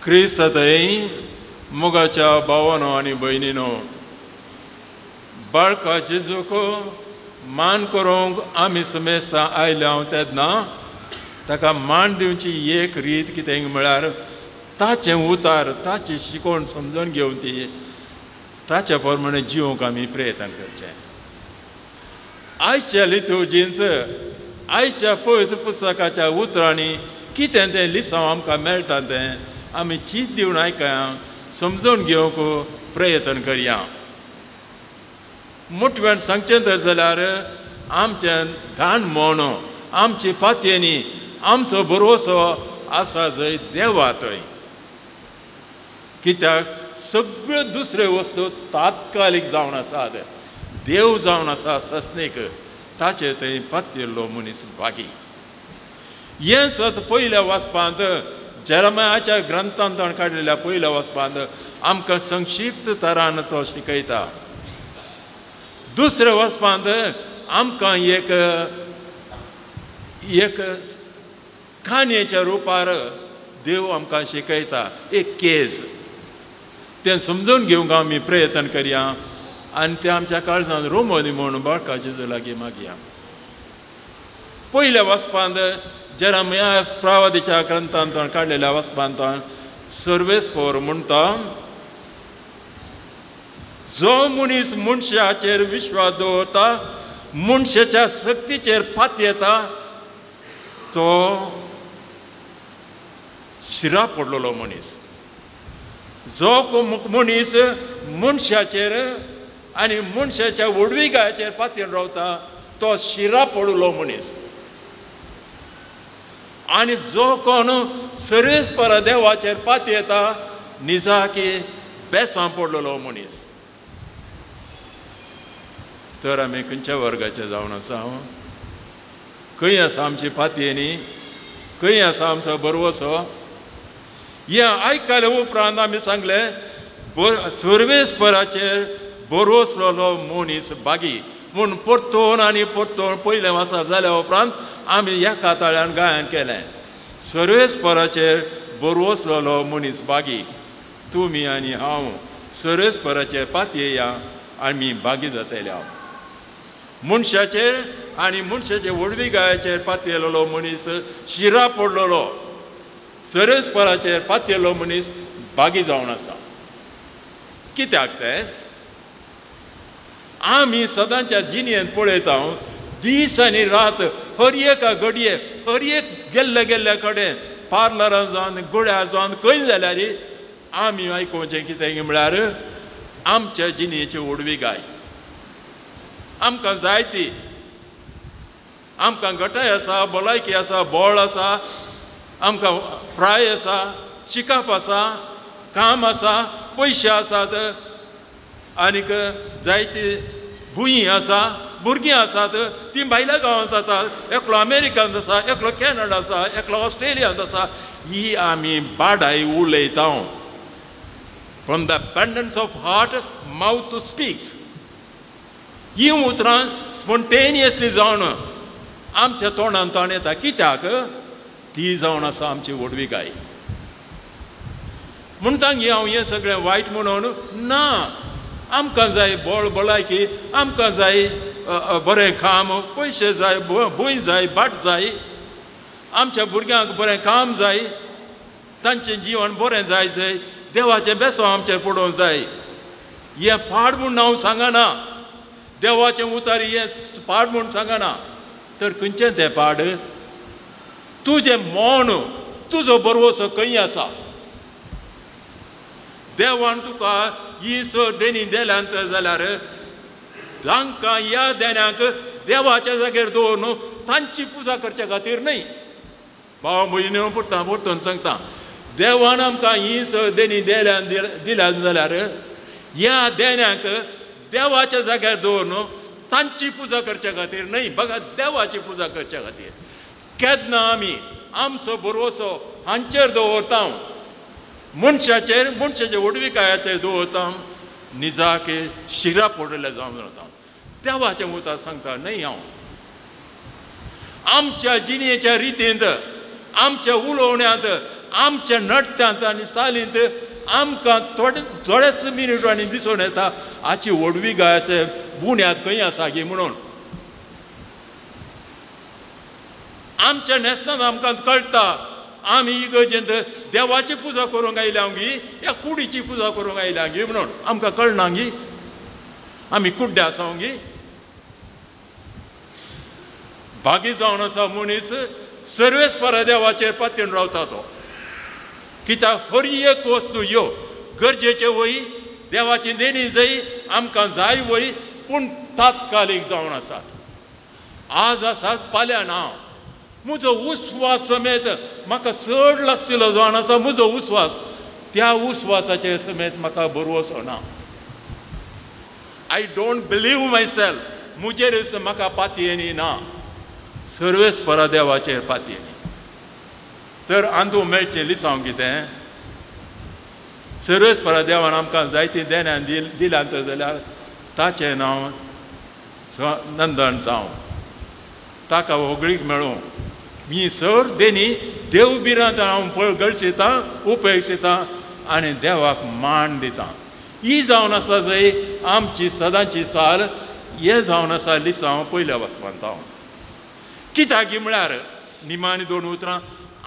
क्रिस्तांतय मोगाच्या भावानो आनी भयणीनो, बाळका जेजूक मान करूंक आमी समेस्तां आयल्या तेन्ना ताका मान दिवची एक रीत कितें म्हळ्यार ताचें उतार, ताची शिकवण समजून घेवन ती ताच्या प्रमाणे जिवंक आमी प्रयत्न करचें. आयच्या लितुर्जींत आयच्या पवित्र पुस्तकाच्या उतरांनी कितें तें लिसांव आमकां मेळटा तें आमी चीत दिवन आयकया, समजून घेवंक प्रयत्न करया. मोटव्यान सांगचें तर जाल्यार आमचें धान म्हण, आमची पातयेनी, आमचो भरवसो आसा जंय देवा थंय. कित्याक सगळ्यो दुसऱ्यो वस्तू तात्कालीक जावन आसात, देव जावन आसा सस्नीक, ताचे थंय पातयेल्लो मनीस भागी. हें सत पयल्या वाचपांत जेरमायाच्या ग्रंथांत काडलेल्या पयल्या वाचपांत आमकां संक्षिप्त तरान तो शिकयता. दुसऱ्या वाचपांत आमकां एक एक काणयेच्या रुपार देव आमकां शिकयता, एक केज. तें समजून घेवंक आमी प्रयत्न करया आनी तें आमच्या काळजान रोमोनी म्हूण बाळका जेजू लागीं मागया. पयल्या वाचपांत जेरमाया प्रवादीच्या ग्रंथांत काडलेल्या वाचपांत सर्वेस्पोर म्हणटा, जो मनीस मनशाचेर विश्वास दवरता, मनशाच्या सक्तीचेर पातयेता, तो शिरा पडलेलो मनीस. जो मनीस मनशाचेर आनी मनशाच्या व्हडविकायेचेर पातयेन रावता तो शिरा पडलो मनीस. आनी जो कोण सर्वेस्परा देवाचेर पातयेता निजाकी बेसां पडलेलो मनीस. तर आमी खंयच्या वर्गाचे जावन आसा? खंय आसा आमची पातयेनी? खंय आसा आमचो भरवसो? हें आयकले उपरांत आमी सांगलें सर्वेस्पराचेर भरवसलेलो मनीस भागी म्हूण परतून आनी परतून पयलें वाचप जाल्या उपरांत आमी एका ताळ्यान गायन केलें, सर्वेस्पराचेर भरवसलेलो मनीस भागी. तुमी आनी हांव सर्वेस्पराचेर पातयेया आमी भागी जातले. हांव मनशाचेर आनी मनशाचे व्हडविकायेचेर पातयेलेलो मनीस शिरा पडलेलो, सर्वेस्पराचेर पातयेल्लो मनीस भागी जावन आसा. कित्याक तें आमी सदांच्या जिणेंत पळयता, दीस आनी रात हर एका घडये हर एक गेल्ल्या गेल्ल्या कडेन पार्लरान जावन गुड्यार जावन खंय जाल्यार आमी आयकुचें कितें म्हळ्यार आमच्या जिणेची व्हडविकाय आमकां जाय ती. आमकां घटाय आसा, भलायकी आसा, बळ आसा, आमकां प्राय आसा, शिकप आसा, काम आसा, पयशे आसात, आनीक जायती भूंय आसा, भुरगीं आसात, तीं भायल्या गांवांत जातात, एकलो अमेरिकांत आसा, एकलो कॅनडा आसा, एकलो ऑस्ट्रेलियांत आसा. ही आमी बाडाय उलयता. From the abundance of heart mouth speaks. ही उतरां स्पोन्टेनियसली जावन आमच्या तोंडान तोंड येता. कित्याक ती जावन आसा आमची व्हडविकाय. म्हणटा हांव हें सगळें वायट म्हणून ना, आमकां जाय बळ भलायकी, आमकां जाय बरें काम, पयशे जाय, भूंय जाय, भाट जाय, आमच्या भुरग्यांक बरें काम जाय, तांचें जिवन बरें जाय जाय, देवाचें बेसो आमचेर पडोवंक जाय. हें पाड म्हूण हांव सांगना, देवाचें उतार हें पाड म्हूण सांगना. तर खंयचें तें पाड? तुजें मौन, तुजो भरवसो खंय आसा? देवान तुका ही स देणी दिल्यांत जाल्यार तांकां ह्या देण्यांक देवाच्या जाग्यार दवरून तांची पुजा करचे खातीर न्हय. भाव भयणी परता परतून सांगता, देवान आमकां ही स देणी दिल्या जाल्यार ह्या देण्यांक देवाच्या जाग्यार दवरून तांची पुजा करचे खातीर न्हय, बघा देवाची पुजा करचे खातीर. केन्ना आमी आमचो भरवसो हांचेर दवरता, मनशाचेर, मनशाचे व्हडविकायेचेर दवरता, निजाक शिरा पडिल्ले जावन रावता. देवाचें उतर सांगता न्हय हांव. आमच्या जिणेच्या रितींत, आमच्या उलोवण्यांत, आमच्या नडत्यांत आनी सालींत आमकां थोडे थोडेच मिनीट आनी दिसून येता हाची व्हडवी गाय अशें बुन्याद खंय आसा गी म्हणून. आमच्या न्हेसणांत आमकां कळटा आमी इगर्जेंत देवाची पुजा करूंक आयल्या गी या कुडीची पुजा करूंक आयल्या गी म्हणून आमकां कळना गी, आमी कुड्डे आसा गी. भागी जावन आसा मनीस सर्वेस्परा देवाचेर पातयेन रावता तो, कित्याक हर एक वस्तू ह्यो गरजेच्यो वय, देवाची देणी जाय, आमकां जाय वय, पूण तात्कालीक जावन आसात. आज आसात फाल्यां ना. म्हजो उस्वास समेत म्हाका चड लागशिल्लो जावन आसा म्हजो उस्वास, त्या उस्वासाचेर समेत म्हाका भरवसो ना. I don't believe myself, म्हजेर म्हाका पातयेनी ना, सर्वेस्परा देवाचेर पातयेनी. तर अंदू मेळचें लिसांव कितें, सर्वेस्परा देवान आमकां जायतीं देण्यान दिल्यांत जाल्यार ताचें नांव नंदन जावं, ताका होगळीक मेळूं. मी सर देणी देव भिरांत हांव पळ गळशितां, उपेक्षितां आनी देवाक मान दितां. ही जावन आसा जंय आमची सदांची साल, हें जावन आसा लिसांव पयल्या वाचपांत हांव. कित्याक म्हळ्यार निमाणी दोन उतरां,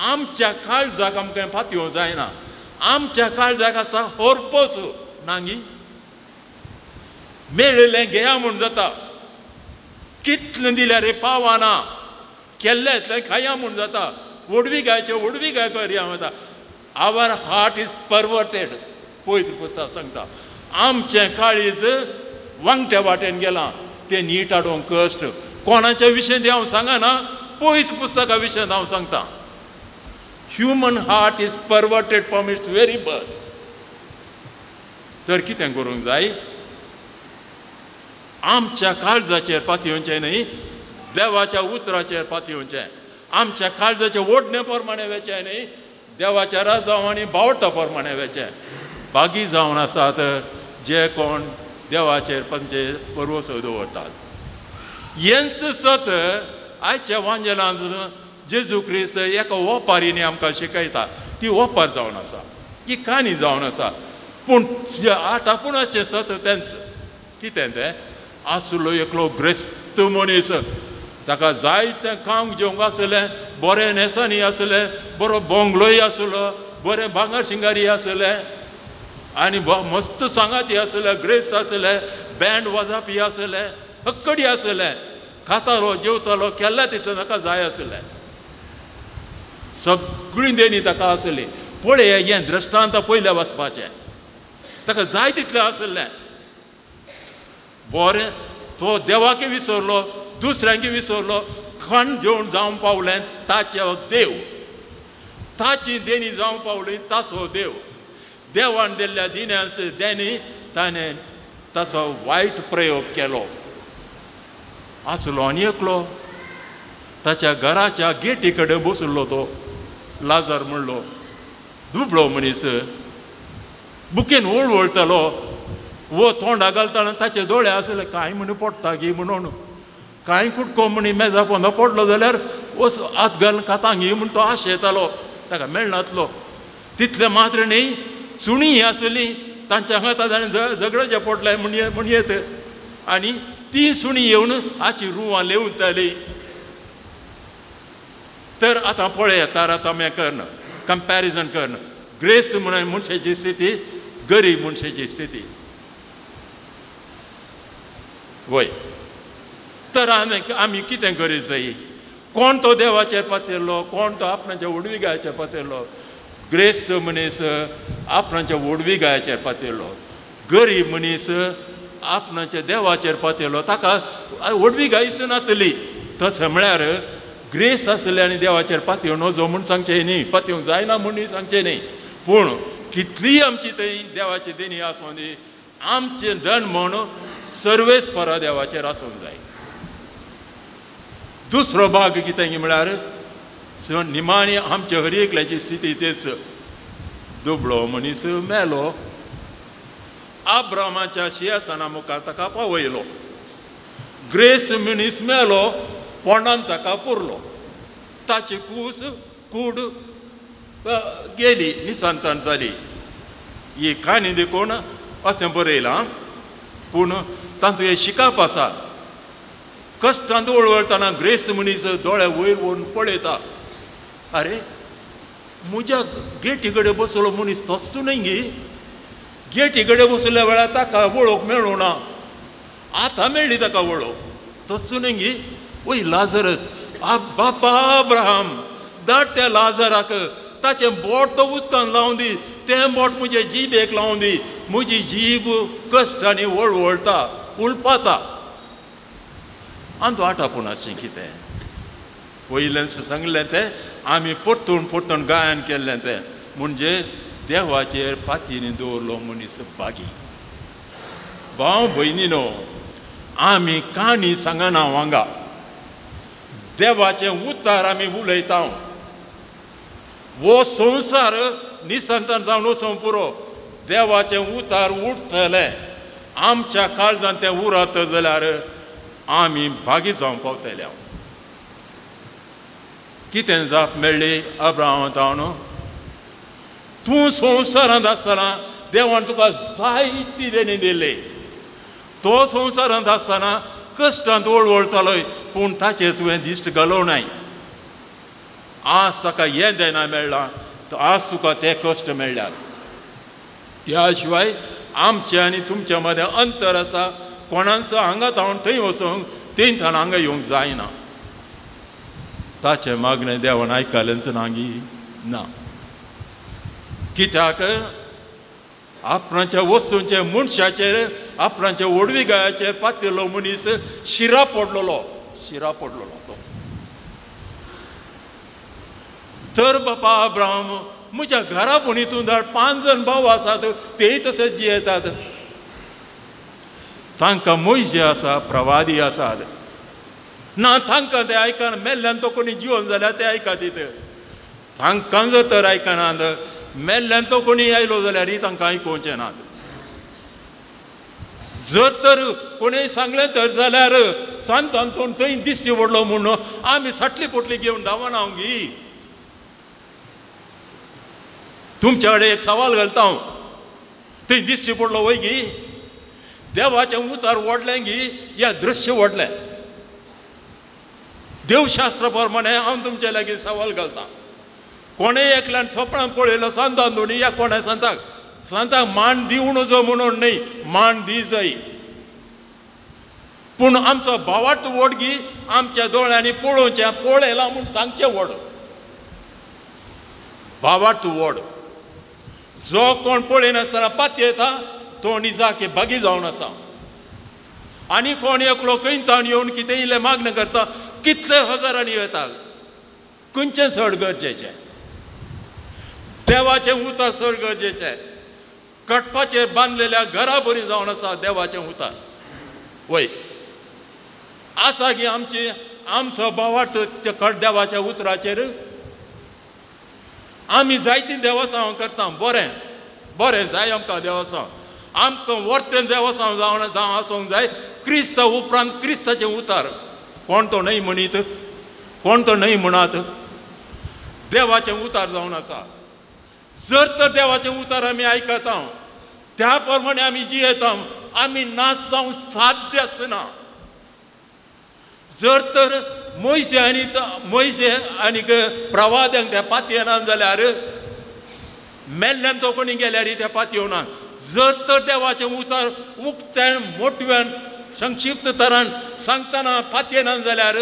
आमच्या काळजाक आमकां फातयो जायना, आमच्या काळजाक आसा होरपोस नांगी, मेळिल्लें घेया म्हूण जाता, कितलें दिल्यार रे पावना, केल्लें इतलें खाया म्हूण जाता, व्हडवी गायचें व्हडवी गाय करया वता. Our heart is perverted, पवित्र पुस्तक सांगता. आमचें काळीज वांगट्या वाटेन गेलां, तें नीट हाडूंक कश्ट. कोणाच्या विशयांत हांव सांगना, पवित्र पुस्तका विशयांत हांव सांगता. Human heart is perverted from its very birth. तर कितें करूंक जाय, आमच्या काळजाचेर पातयेवचें न्हय, देवाच्या उतराचेर पातयेवचें. आमच्या काळजाचे ओडणे प्रमाणें वेचें न्हय, देवाच्या राजांव आनी बावडता प्रमाणें वेचें. बागी जावन आसात जे कोण देवाचेर पंचे परवसो दवरतात. हेंच सत आयच्या वांजेलांत जेजू क्रिस्त एका ओपारीनी आमकां शिकयता. ती ओपार जावन आसा, ही काणी जावन आसा, पूण आपूण आसचें सत तेंच. कितें तें, आसलो एकलो ग्रेस्त मनीस, ताका जायतें काम घेवंक आसलें, बरें न्हेसांनी आसलें, बरो बोंगलोय आसलो, बरें भांगर शिंगारी आसलें, आनी मस्त सांगाती आसलें, ग्रेस्त आसलें, बँड वाजापी आसलें, हक्कडी आसलें, खातालो जेवतालो, केल्लें तितलें ताका जाय आसलें, सगळीं देणी ताका आसली. पळय हें दृश्टांत पयलें वचपाचें, ताका जाय तितलें आसलें. बरें, तो देवाक विसरलो, दुसऱ्यांक विसरलो, खाण जेवण जावंक पावलें ताचो देव, ताची देणी जावंक पावली ताचो देव. देवान दिल्ल्या दिण्याचे देणी ताणें ताचो वायट प्रयोग केलो. आसलो आनी एकलो ताच्या घराच्या गेटी कडेन बसलो तो लाजार म्हणलो, दुबळो मनीस, बुकेन वळवळटालो, वो तोंडा घालताना ताचे दोळे आसले कांय म्हण पडटा गी म्हणून, कांय कुटको म्हणी मेजा पोंदा पडलो जाल्यार वस हात घालून खाता गी म्हूण तो आशेतालो, ताका मेळनातलो. तितलें मात्र न्ही, सुणीं आसलीं तांच्या हांगा ताणें झगडेचें पडलें म्हणयेत, आनी ती सुणीं येवन हाची रुवां लेवताली. तर आतां पळय तारतम्य कर्ण, कंपॅरिजन कर्ण, ग्रेस्त म्हणून मनशाची स्थिती, गरीब मनशाची स्थिती. वय, तर आमी कितें करीत जाय? कोण तो देवाचेर पातयल्लो, कोण तो आपणाच्या व्हडविकायेचेर पातयल्लो. ग्रेस्त मनीस आपणाच्या व्हडविकायेचेर पातयल्लो, गरीब मनीस आपणाच्या देवाचेर पातयल्लो, ताका व्हडविकाय दिसनातली. तशें म्हळ्यार ग्रेस आसले आनी देवाचेर पातयेवन नजो म्हूण सांगचें न्ही, पातयेवंक जायना म्हूण सांगचें न्ही, पूण कितलीय आमची थंय देवाची देणी आसूं दी, आमचें धन म्हूण सर्वेस्परा देवाचेर आसूंक जाय. दुसरो भाग कितें म्हळ्यार निमाणी आमच्या हर एकल्याची स्थिती तेच. दुबळो मनीस मेलो, आब्रामाच्या शिंयासना मुखार ताका पावयलो. ग्रेस मनीस मेलो, पोंडान ताका पुरलो, ताची कूस कूड गेली निसंतान जाली. ही काणी देखून अशें बरयलां, पूण तातूंत हें शिकप आसा. कश्टांत वळवळटना ग्रेस्त मनीस दोळे वयर व्हरून पळयता, अरे म्हज्या गेटी कडेन बसलो मनीस तोच न्हय गी. गेटी कडेन बसल्या वेळार ताका वळख मेळूं ना, आतां मेळ्ळी ताका वळख, तोच न्हय गी. वय लाजर, बापा अब्राहम धाड त्या लाजराक, ताचें बोट तो उदकान लावन दी, तें बोट म्हजे जिबेक लावन दी, म्हजी जीब कश्टांनी वळवळटा उलपाता. आनी तो आटापून आसचें कितें पयलें सांगलें तें आमी परतून परतून गायन केल्लें तें म्हणजे देवाचेर पातीनी दवरलो मनीस बागी. भाव भयणीनो, आमी काणी सांगना हांगा, देवाचें उतार आमी उलयता. वो संवसार निसंतान जावन वचूंक पुरो, देवाचें उतार उठतलें आमच्या काळजान तें उरत जाल्यार आमी भागी जावंक पावतले. कितें जाप मेळ्ळी अब्राहमा जावन? तूं संवसारांत आसतना देवान तुका जायती देणी दिली. तो संवसारांत आसतना कश्टांत वळवळतालो, पूण ताचेर तुवें दिश्ट घालोवनाय. आज ताका हें देणा मेळ्ळां, आज तुका ते कश्ट मेळ्ळ्यात. त्या शिवाय आमचे आनी तुमच्या मदें अंतर आसा. कोणाचो हांगा थावन थंय वचूंक, थंय थावन हांगा येवंक जायना. ताचें मागणें देवान आयकलेंच ना गी ना. कित्याक आपणाच्या वस्तूंचे मनशाचेर आपणाच्या ओडवी गायाचेर पातिल्लो मनीस शिरा पडलेलो, शिरा पडलेलो तो. तर बापा अब्राहम म्हज्या घरा पुणी तूं धाड, 5 जाण भाव आसात तेय तशेंच जियेतात, तांकां मोयजे आसा, प्रवादी आसात ना, तांकां ते आयकना. मेल्ल्यान तो कोणी जिवन जाल्यार ते आयकतीत, तांकां जर तर आयकनात, मेल्ल्यान तो कोणी आयलो जाल्यार तांकां आयकुचें नात. जर तर कोणीय सांगलें तर जाल्यार सांत आंतोन थंय दिश्टी पडलो म्हणून आमी साटली पोटली घेवन धांवना गी. तुमच्या कडेन एक सवाल घालता हांव, थंय दिश्टी पडलो वय गी? देवाचें उतार ओडलें गी या दृश्य ओडलें? देवशास्त्र प्रमाणे हांव तुमचे लागीं सवाल घालता. कोणें एकल्यान सोपणां पळयलो सांत आंतोनी या कोणें सांताक, सांताक मान दिवं जो म्हणून न्हय, मान दी जाय, पूण आमचो भावार्थ व्हड गी आमच्या दोळ्यांनी पळोवचें, पळयलां म्हूण सांगचें व्हड भावार्थ व्हड. जो कोण पळयनासतना पातयेता तो निजाके भागी जावन आसा. आनी कोण एकलो खंय ताण येवन कितें इल्लें मागणें करता, कितले हजारांनी येता. खंयचें चड गरजेचें? देवाचें उतर चड गरजेचें. कटपाचेर बांदलेल्या घरा बरी जावन आसा देवाचें उतर. वय आसा की आमची आमचो भावार्थ त्या कट देवाच्या उतराचेर. आमी जायतीं देवसांव करता, बरें बरें जाय आमकां देवसांव, आमकां वर्तें देवसांव जावन जावं आसूंक जाय. क्रिस्ता उपरांत क्रिस्ताचें उतर कोण तो न्हय म्हणीत, कोण तो न्हय म्हणात, देवाचें उतार जावन आसा. जर तर देवाचें उतार आमी आयकता, त्या प्रमाणे आमी जियेता, आमी नाश जावंक साध्य आसना. जर तर मोयशे आनी मोयशे आनीक प्रवाद्यांक त्या पातयेना जाल्यार मेल्ल्यान तो कोणी गेल्यार त्या पातयेना. जर तर देवाचें उतार उक्त्यान मोटव्यान संक्षिप्त तरान सांगतना पातयेना जाल्यार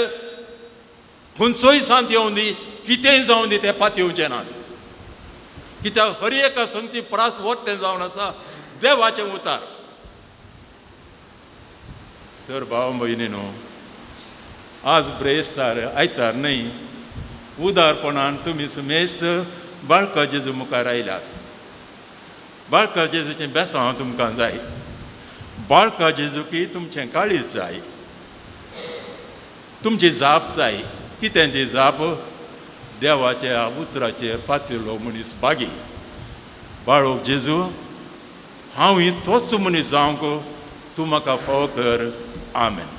खंयचोय सांत येवं दी, कितेंय जावं दी, ते पातयेवचें नात. कित्याक हर एका संगती प्रास वत तें जावन आसा देवाचें उतार. तर भाव भयणी न्हू, आज ब्रेस्तार आयतार न्हय, उदारपणान तुमी सुमेस्त बाळका जेजू मुखार आयल्यात. बाळका जेजूचें बेसांव तुमकां जाय, बाळका जेजूकी तुमचें काळीज जाय, तुमची जाप जाय. कितें ती जाप? देवाच्या उतराचेर पातिल्लो मनीस बागी. बाळोक जेजू, हांव ही तोच मनीस जावंक तूं म्हाका फावो कर. आमेन.